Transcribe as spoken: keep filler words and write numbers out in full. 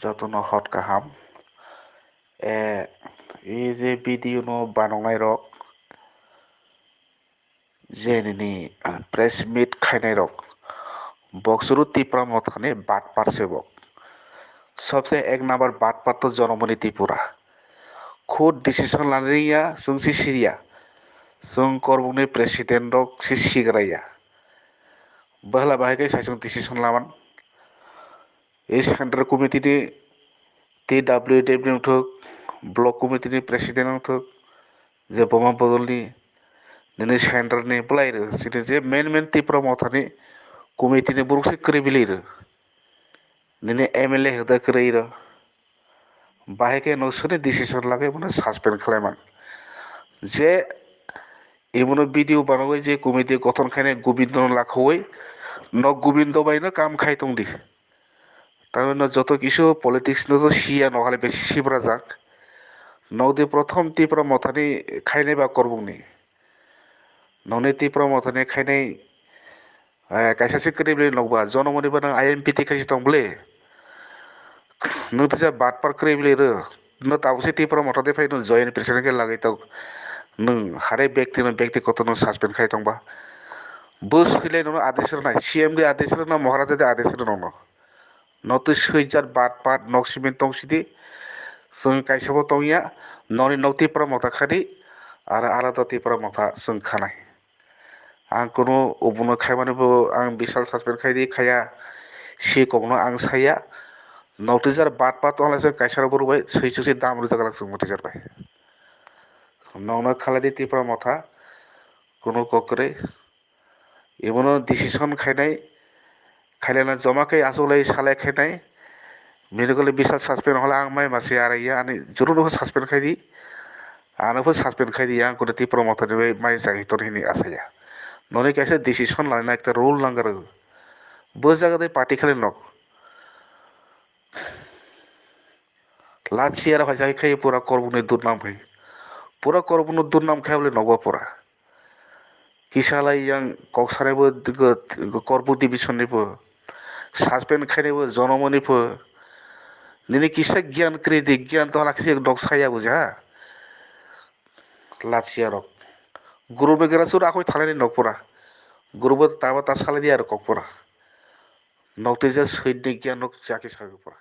Jotono hot kaham. E, e je video no banongnai rok, je nini, ah, press meet khainai rok, boksuru Tipra Mothani batpar se bok. Sobse ek number batpar to Jonamoni Tripura. Khud decision lani ya, chwng si siya. Chwng korbokni president rok si sigraya. Bahla bahai khe sai chwng decision laman. E central committee ni T W D ni wngthok, block committee ni president wngthok, je boma bodol ni nini central ni bwlai rw, chini je main main Tipra Mothani committee ni borok se kwrwi bili rw, nini M L A hoda kwrwi rw, bahai khe no soni decision lagwi bono suspend khlai man. Je imono video banogwi je committee gothon khainai Gobindo no lakhowi, no Gobindo bai no kam khai tong di. Tamni no joto kisu politics no to siya, no hale besi sibrajak. Nokdi prothom Tipra Mothani khainai ba korbokni. Nokni Tipra Mothani khainai, eh, kaisa se kwrwi bwlwi nokba. Jonamoni ba nang I M P T khaisi tong bwle. Nung tisa batpar kwrwi bwlwi rw. No tabuk se Tipra Motha de phai no joint president khe lagwi tok. Nung hare bekti no bekti kotor no suspend khai tongba. Bo swilai nono adesh rwnai. C M de adesh rwna, Maharaja de adesh rwna nono. Notwi swijak bat pat nok simin tong sidi. Chwng kaisa bo tongya. Noni nok Tipra Motha khadi. Aro alada Tipra Motha chwng khanai. Ang kunu obono khaimani bo ang bisal suspend khai di khaya. Si kokno ang saya. Nok twijar bat pat wnglaisa kaisa rok borok bai swi chwng se dam rwjak lang chwng bo twijar bai. Nokno khalai di Tipra Motha. Kunu kok kwrwi. Ibono decision khainai, khailana joma khe achuklai salai khainai, medical bisal suspend hole ang mai masi arai ya, ani juru no suspend khai di, ano pho suspend khai di, yang kunu Tipra Motha ni bai mai chai ton hini asaya. Noni kaisa decision laina ekta rule nang rw. Bo jaga de party khali nok. Lachiya rok hai jai khai pura korbuk ni durnam khai. Pura korbuk no durnam khai bole nokba pura. Kisa lai yang kok sanai bo, go, go, Korbuk division ni bo. Suspend khainai bo Jonamoni bo. Nini kisa gyan kwrwi di, gyan to hala kisa nok saya buji ha. Lachiya rok. Guru begra sur akoi thalai ni nok pura. Guru bo taba ta salai di aro kok pura. Nok twi je sui di gyan nok chaki sabi pura.